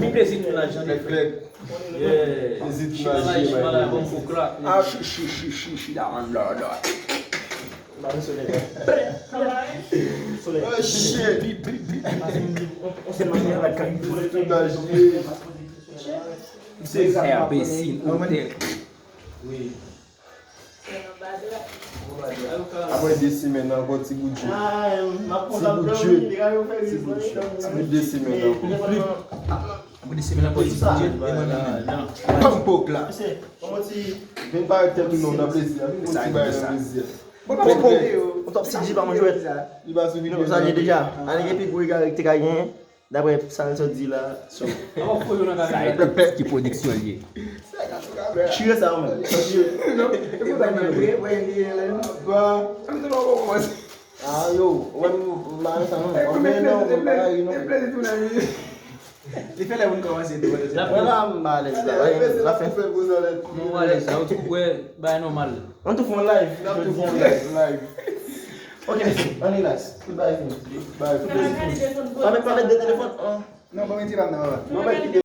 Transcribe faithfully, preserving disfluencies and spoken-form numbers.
Mi plezi tou la jan de fè. Yeah. Chimala, chimala, bon pou crack. Ah, shi, shi, shi, shi, shi, da, da, da. Oh, shit. Se imbécile, hotel. Wi. Apre de semèn ankò, ti bout je. Ti bout je. Ti bout je. Ti bout de semèn ankò. Apre de semèn ankò, ti bout je. E mwen menm. Pam pok la. Vin parèt tèt ou non nan plezi a. Vin fè yon ti bagay nan plezi a. Popo, on top C G pa mwen jwèt. Li pa sou videyo. Nou salye deja. Annik epi gwo egare ki te ka genyen. Daprè sa l sot di la. Sa e pèpèt ki pwodiksyon l ye. Chire sa ou menm. Sa chire. Ah yo, wè m mare sa non. Wè m mare non. Li fè lè moun kòmanse tou. Wè la m alèz la. Wè la fè. Nou alèz la. Ou tou wè bagay nòmal. An tou fè yon live. N ap tou fè yon live. Ok, mesye, ann relax. Tout bagay fini. Bagay fini. Pa met, pa met de telefòn. Non, ban m retire pa m nan, papa. Non, mwen kite.